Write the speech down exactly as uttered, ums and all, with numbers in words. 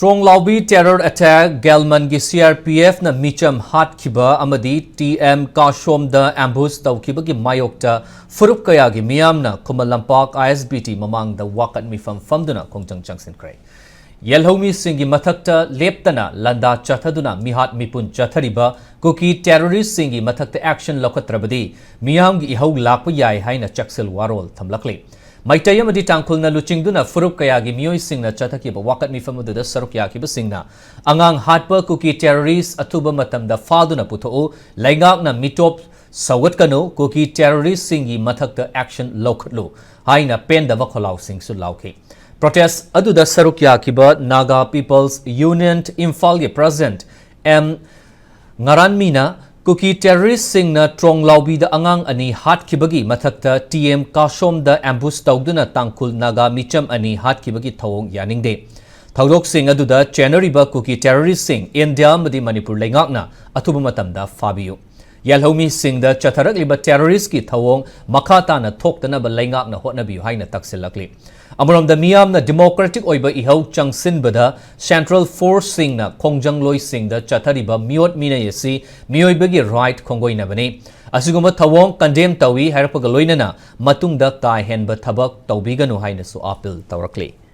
ꯇ꯭ꯔꯣꯡꯂꯥꯎꯕꯤ terror attack, ꯒꯦꯜꯃꯟꯒꯤ C R P F ꯅ ꯃꯤꯆꯝ ꯍꯥꯠꯈꯤꯕ ꯑꯃꯗꯤ T M ꯀꯥꯁꯣꯝꯗ ambush ꯇꯧꯈꯤꯕꯒꯤ ꯃꯥꯌꯣꯛꯇ ꯐꯨꯔꯨꯞ ꯀꯌꯥꯒꯤ ꯃꯤꯌꯥꯝꯅ Khuman Lampak I S B T ꯃꯃꯥꯡꯗ ꯋꯥꯀꯠ ꯃꯤꯐꯝ ꯐꯝꯗꯨꯅ ꯈꯣꯡꯖꯪ ꯆꯪꯁꯤꯟꯈ꯭ꯔꯦ꯫ ꯌꯦꯜꯍꯧꯃꯤꯁꯤꯡꯒꯤ ꯃꯊꯛꯇ ꯂꯦꯞꯇꯅ ꯂꯥꯟꯗꯥ ꯆꯠꯊꯗꯨꯅ ꯃꯤꯍꯥꯠ ꯃꯤꯄꯨꯟ ꯆꯠꯊꯔꯤꯕ ꯀꯨꯀꯤ terrorist ꯁꯤꯡꯒꯤ ꯃꯊꯛꯇ action ꯂꯧꯈꯠꯇ꯭ꯔꯕꯗꯤ ꯃꯤꯌꯥꯝꯒꯤ ꯏꯍꯧ ꯂꯥꯛꯄ ꯌꯥꯏ ꯍꯥꯏꯅ ꯆꯦꯛꯁꯤꯜ ꯋꯥꯔꯣꯜ ꯊꯝꯂꯛꯂꯤ꯫ ꯃꯩꯇꯩ ꯑꯃꯗꯤ ꯇꯥꯡꯈꯨꯜꯅ ꯂꯨꯆꯤꯡꯗꯨꯅ ꯐꯨꯔꯨꯞ ꯀꯌꯥꯒꯤ ꯃꯤꯑꯣꯏꯁꯤꯡꯅ ꯆꯠꯊꯈꯤꯕ ꯋꯥꯀꯠ ꯃꯤꯐꯝ ꯑꯗꯨꯗ ꯁꯔꯨꯛ ꯌꯥꯈꯤꯕꯁꯤꯡꯅ, "ꯑꯉꯥꯡ ꯍꯥꯠꯄ ꯀꯨꯀꯤ terrorist ꯑꯊꯨꯕ ꯃꯇꯝꯗ ꯐꯥꯗꯨꯅ ꯄꯨꯊꯣꯛꯎ, ꯂꯩꯉꯥꯛꯅ ꯃꯤꯇꯣꯞ ꯁꯧꯒꯠꯀꯅꯨ, ꯀꯨꯀꯤ terrorist ꯁꯤꯡꯒꯤ ꯃꯊꯛꯇ action ꯂꯧꯈꯠꯂꯨ" ꯍꯥꯏꯅ ꯄꯦꯟꯗꯕ ꯈꯣꯜꯂꯥꯎꯁꯤꯡꯁꯨ ꯂꯥꯎꯈꯤ꯫ Protest ꯑꯗꯨꯗ ꯁꯔꯨꯛ ꯌꯥꯈꯤꯕ Naga People's Union ꯏꯝꯐꯥꯜꯒꯤ President M ꯉꯔꯥꯟꯃꯤꯅ ꯀꯨꯀꯤ terrorist ꯁꯤꯡꯅ ꯇ꯭ꯔꯣꯡꯂꯥꯎꯕꯤꯗ ꯑꯉꯥꯡ ꯑꯅꯤ ꯍꯥꯠꯈꯤꯕꯒꯤ ꯃꯊꯛꯇ T M ꯀꯥꯁꯣꯝꯗ ambush ꯇꯧꯗꯨꯅ ꯇꯥꯡꯈꯨꯜ ꯅꯥꯒꯥ ꯃꯤꯆꯝ ꯑꯅꯤ ꯍꯥꯠꯈꯤꯕꯒꯤ ꯊꯧꯑꯣꯡ ꯌꯥꯅꯤꯡꯗꯦ꯫ ꯊꯧꯗꯣꯛꯁꯤꯡ ꯑꯗꯨꯗ ꯆꯦꯟꯅꯔꯤꯕ ꯀꯨꯀꯤ terrorist ꯁꯤꯡ ꯏꯟꯗꯤꯌꯥ ꯑꯃꯗꯤ ꯃꯅꯤꯄꯨꯔ ꯂꯩꯉꯥꯛꯅ ꯑꯊꯨꯕ ꯃꯇꯝꯗ ꯐꯥꯕꯤꯌꯨ꯫ ꯌꯦꯜꯍꯧꯃꯤꯁꯤꯡꯗ ꯆꯠꯊꯔꯛꯂꯤꯕ terrorist ꯀꯤ ꯊꯧꯑꯣꯡ ꯃꯈꯥ ꯇꯥꯅ ꯊꯣꯛꯇꯅꯕ ꯂꯩꯉꯥꯛꯅ ꯍꯣꯠꯅꯕꯤꯌꯨ ꯍꯥꯏꯅ ꯇꯛꯁꯤꯜꯂꯛꯂꯤ꯫ ꯑꯃꯔꯣꯝꯗ ꯃꯤꯌꯥꯝꯅ democratic ꯑꯣꯏꯕ ꯏꯍꯧ ꯆꯪꯁꯤꯟꯕꯗ central force ꯁꯤꯡꯅ ꯈꯣꯡꯖꯪꯂꯣꯏꯁꯤꯡꯗ ꯆꯠꯊꯔꯤꯕ ꯃꯤꯑꯣꯠ ꯃꯤꯅꯩ ꯑꯁꯤ ꯃꯤꯑꯣꯏꯕꯒꯤ right ꯈꯣꯡꯒꯣꯏꯅꯕꯅꯤ꯫ ꯑꯁꯤꯒꯨꯝꯕ ꯊꯧꯑꯣꯡ condemn ꯇꯧꯏ ꯍꯥꯏꯔꯛꯄꯒ ꯂꯣꯏꯅꯅ ꯃꯇꯨꯡꯗ ꯀꯥ ꯍꯦꯟꯕ ꯊꯕꯛ ꯇꯧꯕꯤꯒꯅꯨ ꯍꯥꯏꯅꯁꯨ appeal ꯇꯧꯔꯛꯂꯤ꯫